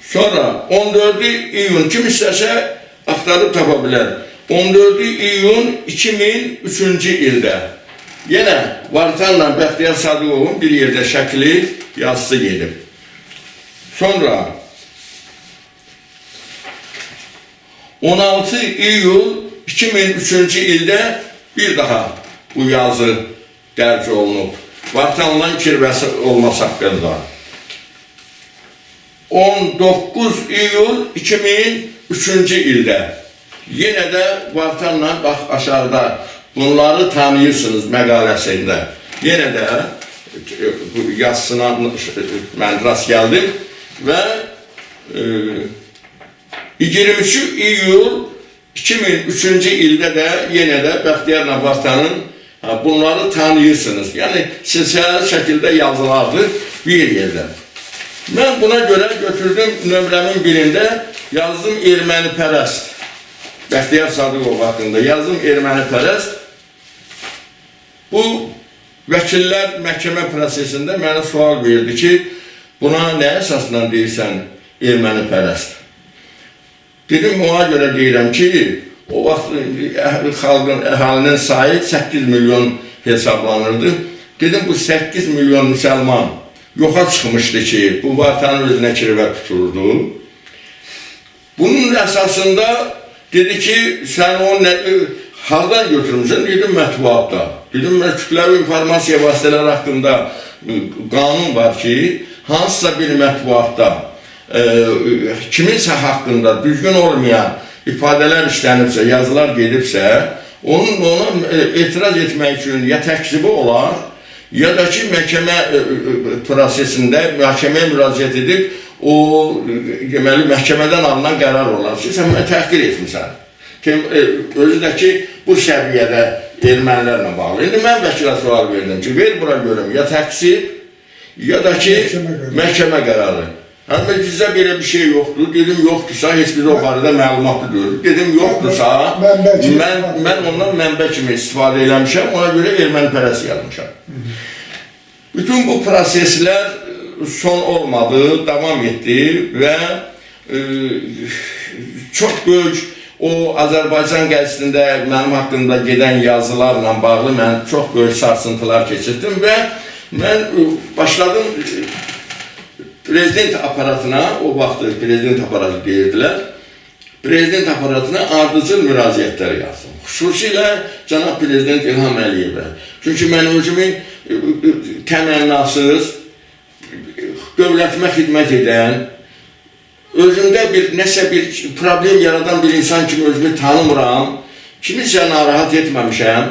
Sonra 14 iyun kim istəsə axtarıb tapa bilər. 14 iyun 2003-cü ildə yenə Vartanla Bəxtiyar Sadıqovun bir yerdə şəkli yazısı gedib. Sonra 16 iyul 2003-cü ildə bir daha bu yazı dərc olunub. Vartanla kirvəsi olması haqqında. 19 iyul 2003-cü ildə yenə də Vartanla bax aşağıda bunları tanıyırsınız məqaləsində. Yenə də bu yazısına mən rast gəldim və 23 iyul 2003-cü ildə də yenə də Bəxtiyarla Vartanın bunları tanıyırsınız. Yəni silsiləli şəkildə yazılardır bir yerdə. Mən buna görə götürdüm nömrəmin birində yazdım ermənipərəst. Bəxtiyar Sadıqov haqqında yazdım ermənipərəst. Bu vəkillər məhkəmə prosesində mənə sual verdi ki, buna nə əsasla deyirsən ermənipərəst? Dedim, ona görə deyirəm ki, o vaxt xalqın, əhalinin sayı 8 milyon hesablanırdı. Dedim, bu 8 milyon müsəlman yoxa çıxmışdı ki, bu Vartanın özünə kirvə tuturdu. Bunun əsasında dedi ki, sən onu hardan götürmüsən? Dedim, mətbuatda. Dedim, kütləvi informasiya vasitələri haqqında qanun var ki, hansısa bir mətbuatda kiminsə haqqında düzgün olmayan ifadələr işlənibsə, yazılar gedibsə, ona etiraz etmək üçün ya təkzibi olar, ya da ki, məhkəmə prosesində məhkəməyə müraciət edib, o, deməli, məhkəmədən alınan qərar olar ki, sən mənə təhqir etmisən. Özü də ki, bu səviyyədə ermənilərlə bağlı. İndi mən vəkilə sual verdim ki, ver bura görüm, ya təqsir, ya da ki, məhkəmə qərarı. Həm bizdə belə bir şey yoxdur. Dedim, yoxdursa, heç bizə o barədə məlumatlı deyil. Dedim, yoxdursa, mən ondan mənbə kimi istifadə eləmişəm, ona görə ermənipərəst yazmışam. Bütün bu proseslər son olmadı, davam etdi və çox böyük o Azərbaycan qəzetində mənim haqqında gedən yazılarla bağlı mən çox böyük sarsıntılar keçirdim və mən başladım prezident aparatına, o vaxt prezident aparatı deyirdilər, prezident aparatına ardıcıl müraciətlər yazdım. Xüsusilə cənab prezident İlham Əliyevə. Çünki mən özümü təmənnasız, dövlətimə xidmət edən, özümdə bir nəsə bir problem yaradan bir insan kimi özümü tanımıram, kimisə narahat etməmişəm.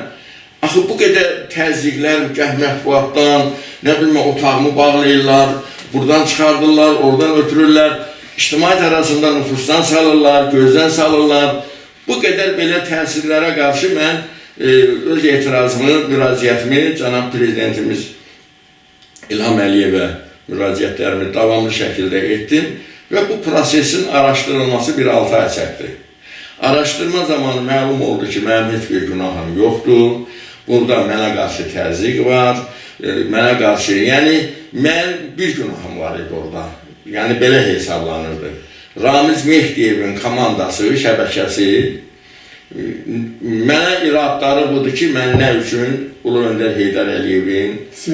Axı bu qədər təzyiqlər gah mətbuatdan, nə bilim otağımı bağlayırlar, buradan çıxardırlar, oradan ötürürlər, ictimaiyyət arasında nüfusdan salırlar, gözdən salırlar. Bu qədər belə təsirlərə qarşı mən öz etirazımı, müraciətimi cənab prezidentimiz İlham Əliyevə müraciətlərimi davamlı şəkildə etdim və bu prosesin araşdırılması bir 6 ay çəkdi. Araşdırma zamanı məlum oldu ki, mənim heç bir günahım yoxdur. Burada mənə qarşı təzyiq var, mənə qarşı, yəni mən bir günahım var idi orada. Yəni belə hesablanırdı. Ramiz Mehdiyevin komandası, şəbəkəsi mənə iradları budur ki, mən nə üçün Ulu Öndər Heydər Əliyevin,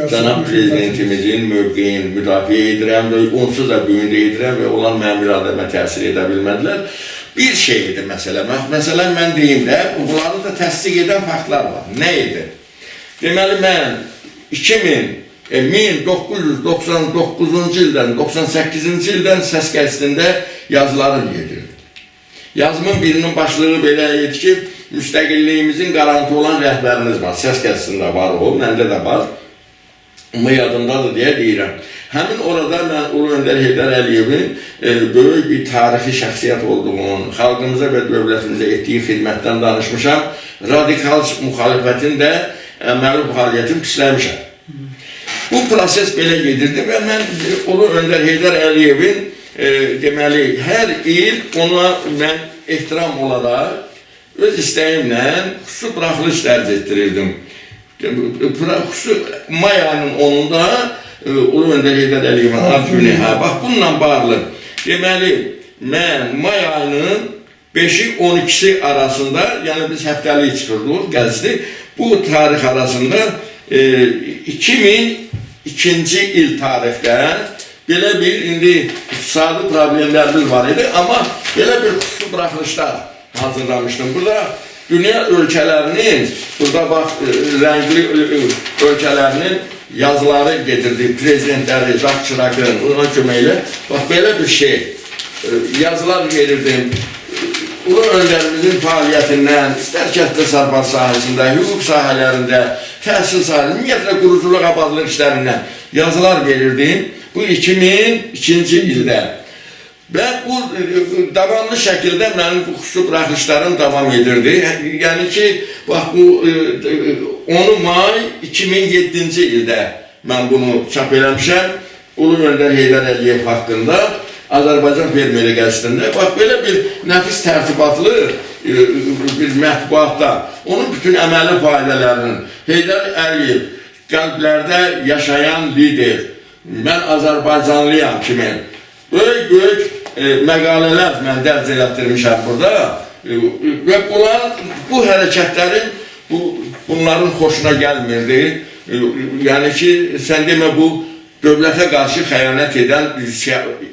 cənab prezidentimizin mövqeyini müdafiə edirəm və onsuz da bu gün də edirəm və onlar mənim iradəmə təsir edə bilmədilər. Bir şey idi məsələ. Məsələn, mən deyim də, bunları da təsdiq edən faktlar var. Nə idi? Deməli, mən 1999-cu ildən, 98-ci ildən Səs qəzetində yazılarım gedirdi. Yazımın birinin başlığı belə idi ki, müstəqilliyimizin qarantı olan rəhbərimiz var. Səs qəzetində var o, məndə də var. Amma yadımdadır deyə deyirəm. Həmin orada mən Ulu Öndər Heydər Əliyevin böyük bir tarixi şəxsiyyət olduğunu, xalqımıza və dövlətimizə etdiyi xidmətdən danışmışam. Radikal müxalifətin də əməli fəaliyyətini pisləmişəm. Bu proses belə gedirdi və mən Ulu Öndər Heydər Əliyevin deməli, hər il ona mən ehtiram olaraq öz istəyimlə xüsusi buraxılış dərc etdirirdim. Xüsusi may ayının 10-unda Ulu Öndər Heydər Əliyevin ad günü, hə, bax bununla bağlı. Deməli, mən may ayının 5-i 12-si arasında, yəni biz həftəlik çıxırdıq qəzeti, bu tarix arasında 2002-ci il tarixdə belə bir indi iqtisadi problemlərimiz var idi, amma belə bir xüsusi buraxılışlar hazırlamışdım. Burada dünya ölkələrinin, burada bax rəngli ölkələrinin yazıları gedirdi, prezidentləri, Jacques Chirac'ın, ona köməklə. Bax belə bir şey, yazılar verirdim. Ulu öndərimizin fəaliyyətindən, istər kənd təsərrüfatı sahəsində, hüquq sahələrində, təhsil sahəsində, ümumiyyətlə quruculuq abadlıq işlərindən yazılar verirdim. Bu 2002-ci ildə. Və bu davamlı şəkildə mənim bu xüsusi buraxılışlarım davam edirdi. Yəni ki, bax bu 10 may 2007-ci ildə mən bunu çap eləmişəm. Ulu Öndər Heydər Əliyev haqqında Azərbaycan Fermeri qəzetində. Bax belə bir nəfis tərtibatlı bir mətbuatda onun bütün əməli faydalarının Heydər Əliyev qəlblərdə yaşayan lider, mən Azərbaycanlıyam kimi böyük-böyük məqalələr mən dərc elətdirmişəm burada və bunlar, bu hərəkətlərin bunların xoşuna gəlmirdi. Yəni ki, sən demə bu dövlətə qarşı xəyanət edən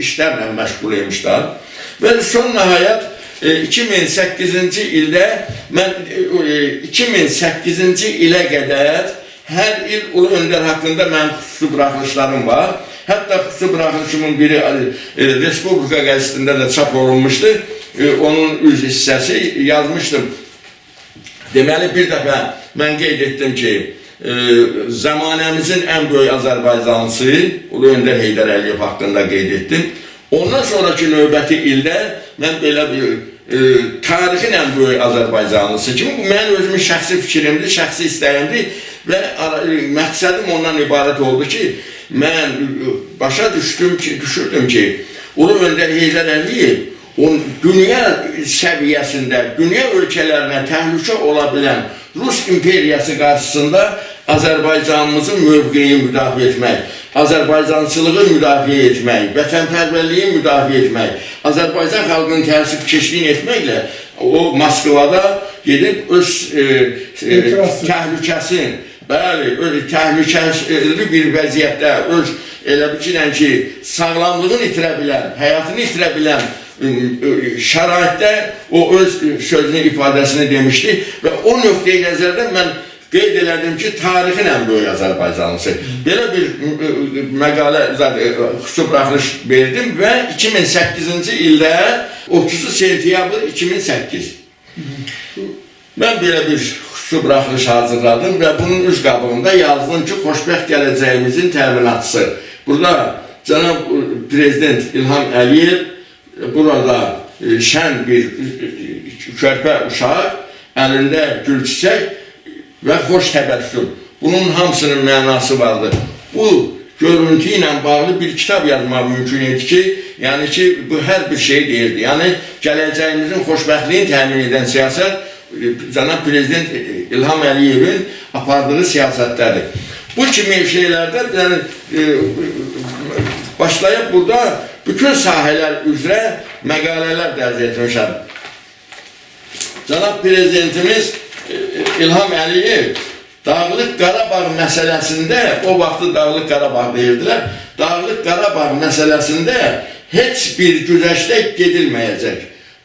işlərlə məşğul imişlər. Və son nəhayət 2008-ci ildə mən 2008-ci ilə qədər hər il Ulu Öndər haqqında mənim xüsusi buraxılışlarım var. Hətta xüsusi buraxılışımın biri Respublika qəzetində də çap olunmuşdu. Onun üz hissəsi yazmışdım. Deməli, bir dəfə mən qeyd etdim ki, zəmanəmizin ən böyük Azərbaycanlısı Ulu Öndər Heydər Əliyev haqqında qeyd etdim. Ondan sonraki növbəti ildə mən belə bir tarixin ən böyük Azərbaycanlısı kimi, bu mənim özümün şəxsi fikrimdir, şəxsi istəyimdir və məqsədim ondan ibarət oldu ki, mən başa düşdüm ki, düşürdüm ki, Ulu Öndər Heydər Əliyev dünya səviyyəsində, dünya ölkələrinə təhlükə ola bilən Rus imperiyası qarşısında Azərbaycanımızın mövqeyini müdafiə etmək, Azərbaycançılığı müdafiə etmək, vətənpərvərliyi müdafiə etmək, Azərbaycan xalqının təəssübkeşliyini etməklə o Moskvada gedib öz təhlükəsini, bəli, öz təhlükəli bir vəziyyətdə, öz elə bir ki, sağlamlığını itirə bilən, həyatını itirə bilən şəraitdə o öz sözünü, ifadəsini demişdi və o nöqteyi nəzərdən mən qeyd elədim ki, tarixin ən böyük Azərbaycanlısı. Belə bir məqalə, xüsusi buraxılış verdim və 2008-ci ildə 30 sentyabr 2008 mən belə bir xüsusi buraxılış hazırladım və bunun üz qabığında yazdım ki, xoşbəxt gələcəyimizin təminatçısı. Burada cənab Prezident İlham Əliyev burada şən bir körpə uşaq, əlində gül çiçək və xoş təbəssüm. Bunun hamısının mənası vardır. Bu görüntü ilə bağlı bir kitab yazmaq mümkün idi ki, yəni ki, bu hər bir şey deyirdi. Yəni, gələcəyimizin xoşbəxtliyini təmin edən siyasət cənab Prezident İlham Əliyevin apardığı siyasətlərdir. Bu kimi şeylərdə yəni, başlayıb burada bütün sahələr üzrə məqalələr dərc etmişəm. Cənab Prezidentimiz İlham Əliyev Dağlıq Qarabağ məsələsində, o vaxtı Dağlıq Qarabağ deyirdilər, Dağlıq Qarabağ məsələsində heç bir güzəştə gedilməyəcək.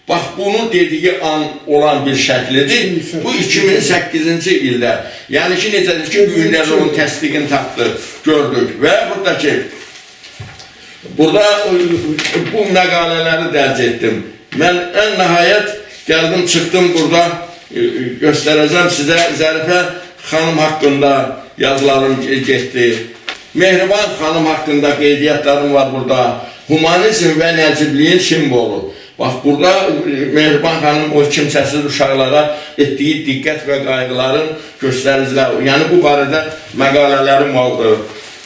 Bax, bunu dediyi an olan bir şəklidir. Bu 2008-ci ildə. Yəni ki, necədir ki, bu günlərdə onun təsdiqini tapdı, gördük. Və buradakı, burada bu məqalələri dərc etdim. Mən ən nəhayət gəldim, çıxdım burada, göstərəcəm sizə Zərifə xanım haqqında yazılarım getdi. Mehriban xanım haqqında qeydiyyatlarım var burada. Humanizm və nəcibলিyin simvolu. Bax, burada Mehriban xanım o kimsəsiz uşaqlara etdiyi diqqət və qayğıların göstəriciləri. Yəni, bu barədə məqalələrim oldu.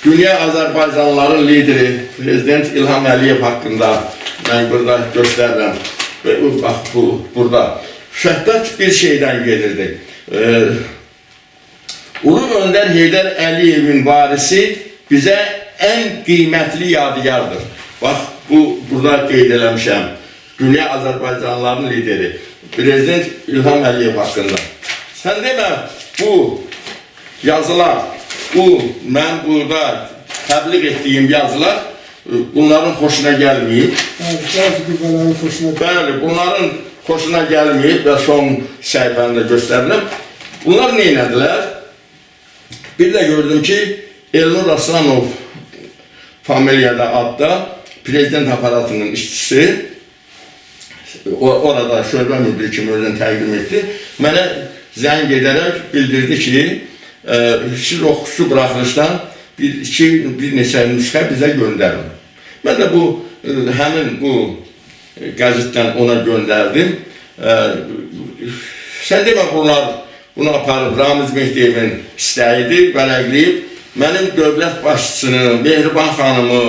Dünya Azərbaycanlıların lideri Prezident İlham Əliyev haqqında mən burada göstərirəm. Və bax, bu, burada. Söhbət bir şeydən gedirdi. Ulu Öndər Heydər Əliyevin varisi bizə ən qiymətli yadigardır. Bax, bu, burada qeyd eləmişəm. Dünya Azərbaycanlıların lideri Prezident İlham Əliyev haqqında. Sən demə, bu yazılar, bu mən burada təbliğ etdiyim yazılar bunların xoşuna gəlməyib. Bəzi qüvvələrin xoşuna. Bəli, bunların xoşuna gəlməyib və son səhifəni də göstərirəm. Bunlar nə elədilər? Bir də gördüm ki, Elnur Aslanov familiyada adda prezident aparatının işçisi, orada şöbə müdiri kimi özünü təqdim etdi. Mənə zəng edərək bildirdi ki, siz o xüsusi buraxılışdan bir neçə nüsxə bizə göndərin. Mən də bu həmin bu qəzetdən ona göndərdim. Sən demə bunlar bunu aparıb Ramiz Mehdiyevin istəyidir, vərəqləyib. Mənim dövlət başçısını, Mehriban xanımı,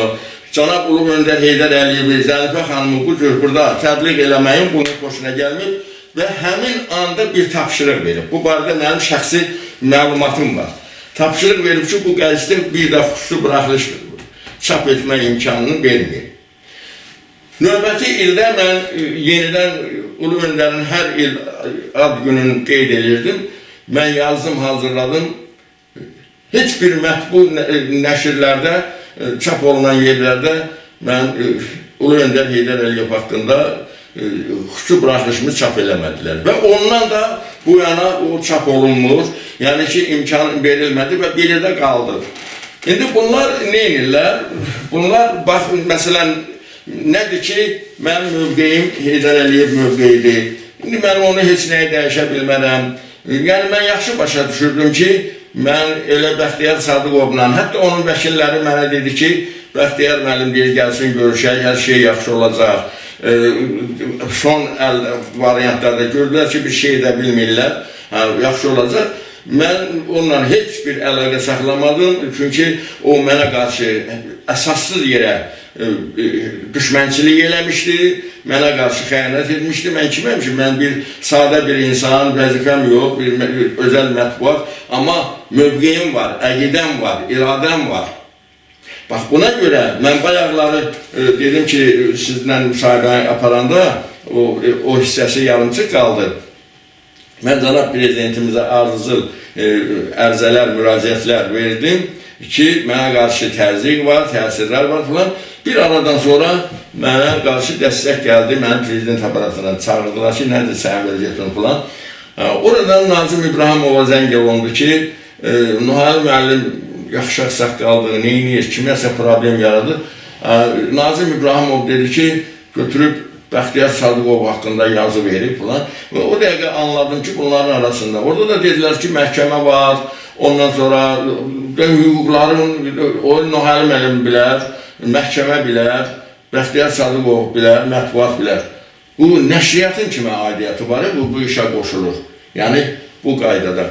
cənab Ulu Öndər Heydər Əliyevi, Zərifə xanımı bu cür burada təbliğ eləməyin bunun xoşuna gəlməyib və həmin anda bir tapşırıq verib. Bu barədə mənim şəxsi məlumatım var. Tapşırıq verib ki, bu qəzetdə bir də xüsusi buraxılış çap etmək imkanını verməyib. Növbəti ildə mən yenidən Ulu Öndərin hər il ad gününü qeyd edirdim. Mən yazdım, hazırladım. Heç bir mətbu nəşrlərdə, çap olunan yerlərdə mən Ulu Öndər Heydər Əliyev haqqında xüsusi buraxılışımı çap eləmədilər. Və ondan da bu yana o çap olunmur. Yəni ki, imkan verilmədi və belə də qaldı. İndi bunlar nə edirlər? Bunlar, bax, məsələn, nədir ki, mənim mövqeyim Heydər Əliyev mövqeyidir. İndi mən onu heç nəyə dəyişə bilmərəm. Yəni, mən yaxşı başa düşürdüm ki, mən elə Bəxtiyar Sadıqovla, hətta onun vəkilləri mənə dedi ki, Bəxtiyar müəllim deyir, gəlsin görüşək, hər şey yaxşı olacaq. Son əl variantlarda gördülər ki, bir şey də bilmirlər, yaxşı olacaq. Mən onunla heç bir əlaqə saxlamadım, çünki o mənə qarşı əsassız yerə düşmənçilik eləmişdi, mənə qarşı xəyanət etmişdi. Mən kiməm ki, mən bir sadə bir insan, vəzifəm yox, bir özəl mətbuat, amma mövqeyim var, əqidəm var, iradəm var. Bax, buna görə mən bayaqları dedim ki, sizlə müsahibə aparanda o hissəsi yarımçıq qaldı. Mən cənab prezidentimizə ardıcıl ərizələr, müraciətlər verdim ki, mənə qarşı təzyiq var, təsirlər var filan. Bir aradan sonra mənə qarşı dəstək gəldi, mənim prezident aparatına çağırdılar ki, nədir sənin vəziyyətin filan. Oradan Nazim İbrahimova zəng olundu ki, Nurhəli müəllim yaxşı ağsaqqaldır, neyniyir, kiməsə problem yaradır. Nazim İbrahimov dedi ki, götürüb Bəxtiyar Sadıqov haqqında yazı verib filan. Və o dəqiqə anladım ki, bunların arasında. Orada da dedilər ki, məhkəmə var, ondan sonra hüquqların, o Nurhəli müəllim bilər, məhkəmə bilər, Bəxtiyar Sadıqov bilər, mətbuat bilər. Bu nəşriyyatın kimə aidiyyəti var, bu işə qoşulur. Yəni bu qaydada.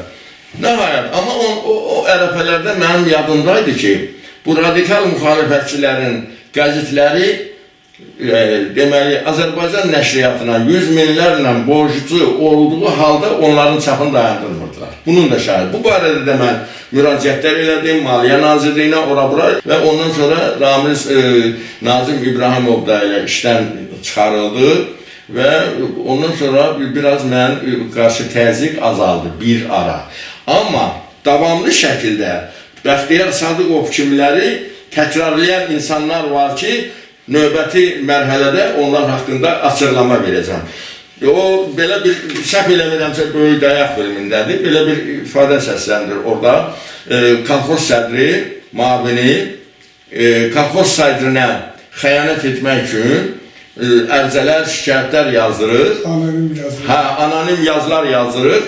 Nəhayət, amma o ərəfələrdə mənim yadımdaydı ki, bu radikal müxalifətçilərin qəzetləri deməli Azərbaycan nəşriyyatına 100 minlərlə borclu olduğu halda onların çapını dayandırmırdılar. Bunun da şahid. Bu barədə də mən müraciətlər elədim Maliyyə Nazirliyinə, ora-bura və ondan sonra Ramiz Nazim İbrahimov da elə işdən çıxarıldı və ondan sonra biraz mənim qarşı təzyiq azaldı bir ara. Amma davamlı şəkildə Bəxtiyar Sadıqov kimləri təkrarlayan insanlar var ki, növbəti mərhələdə onlar haqqında açıqlama verəcəm. O belə bir səhv eləmirəmsə Böyük Dayaq filmindədir. Belə bir ifadə səsləndir orada. Kolxoz sədri, mavini kolxoz sədrinə xəyanət etmək üçün ərizələr, şikayətlər yazdırır. Anonim yazılır. Hə, anonim yazılar yazdırır.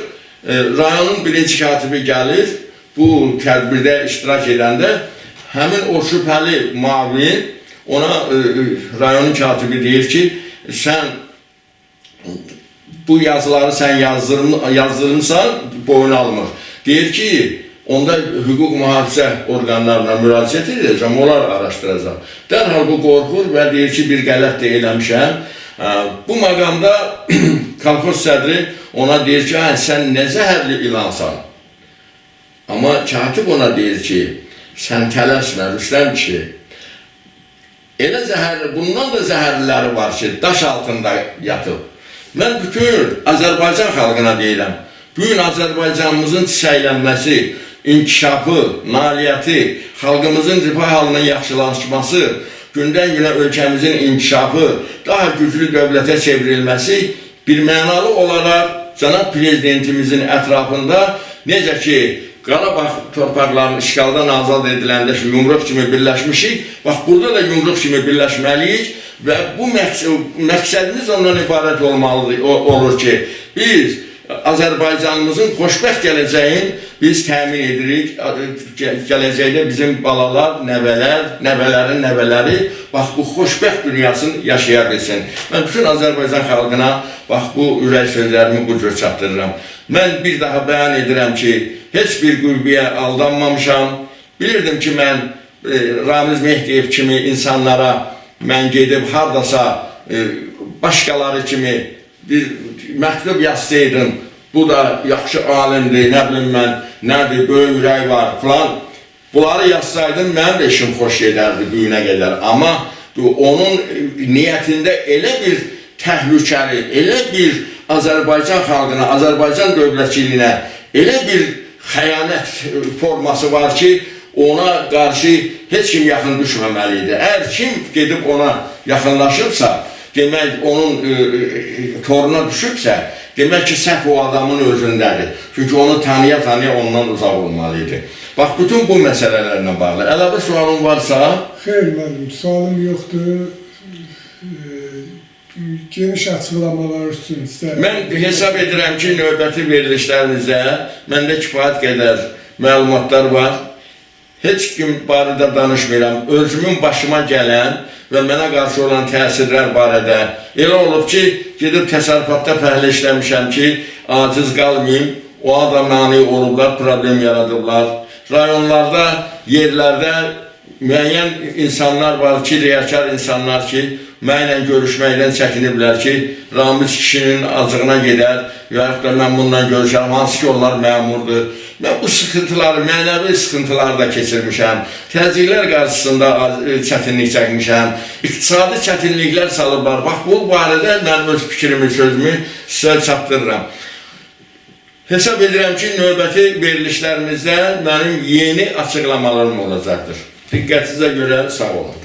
Rayonun birinci katibi gəlir, bu tədbirdə iştirak edəndə həmin o şübhəli mavin ona rayonun katibi deyir ki, sən bu yazıları sən yazdırmısan, boyun almır. Deyir ki, onda hüquq mühafizə orqanlarına müraciət edəcəm, onlar araşdıracaq. Dərhal bu qorxur və deyir ki, bir qələt də eləmişəm. Bu məqamda kolxoz sədri ona deyir ki, hə, sən nə zəhərli ilansan. Amma katib ona deyir ki, sən tələsmə, Rüstəm kişi. Elə zəhərli, bundan da zəhərliləri var ki, daş altında yatıb. Mən bütün Azərbaycan xalqına deyirəm, bu gün Azərbaycanımızın çiçəklənməsi, inkişafı, nailiyyəti, xalqımızın rifah halının yaxşılaşması, gündən-günə ölkəmizin inkişafı, daha güclü dövlətə çevrilməsi bir mənalı olaraq cənab prezidentimizin ətrafında necə ki, Qarabağ torpaqlarının işğaldan azad ediləndə ki, yumruq kimi birləşmişik, bax burada da yumruq kimi birləşməliyik və bu məqsədimiz ondan ibarət olmalıdır, olur ki, biz Azərbaycanımızın xoşbəxt gələcəyini biz təmin edirik. Gələcəkdə bizim balalar, nəvələr, nəvələrin nəvələri bax bu xoşbəxt dünyasını yaşaya bilsin. Mən bütün Azərbaycan xalqına bax bu ürək sözlərimi bu cür çatdırıram. Mən bir daha bəyan edirəm ki, heç bir qüvvəyə aldanmamışam. Bilirdim ki, mən Ramiz Mehdiyev kimi insanlara mən gedib hardasa başqaları kimi bir məktub yazsaydım, bu da yaxşı alimdir, nə bilim mən, nədir, böyük ürək var filan. Bunları yazsaydım mənim də işim xoş gedərdi bu günə qədər. Amma onun niyyətində elə bir təhlükəli, elə bir Azərbaycan xalqına, Azərbaycan dövlətçiliyinə elə bir xəyanət forması var ki, ona qarşı heç kim yaxın düşməməli idi. Əgər kim gedib ona yaxınlaşıbsa, demək onun toruna düşübsə, demək ki, səhv o adamın özündədir. Çünki onu tanıya-tanıya ondan uzaq olmalı idi. Bax, bütün bu məsələlərlə bağlı. Əlavə sualın varsa, Xeyr müəllim, sualım yoxdur. Geniş açıqlamalar üçün sizə mən hesab edirəm ki, növbəti verilişlərimizdə məndə kifayət qədər məlumatlar var. Heç kim barədə danışmıram. Özümün başıma gələn və mənə qarşı olan təsirlər barədə elə olub ki, gedib təsərrüfatda fəhlə işləmişəm ki, aciz qalmayım. O adam mane olublar, problem yaradıblar. Rayonlarda, yerlərdə müəyyən insanlar var ki, riyakar insanlar ki, mənlə görüşməkdən çəkiniblər ki, Ramiz kişinin acığına gedər və yaxud da mən bununla görüşərəm, hansı ki onlar məmurdur. Mən bu sıxıntıları, mənəvi sıxıntıları da keçirmişəm. Təzyiqlər qarşısında çətinlik çəkmişəm. İqtisadi çətinliklər salıblar. Bax, bu barədə mən öz fikrimi, sözümü sizə çatdırıram. Hesab edirəm ki, növbəti verilişlərimizdə mənim yeni açıqlamalarım olacaqdır. Diqqətinizə görə sağ olun.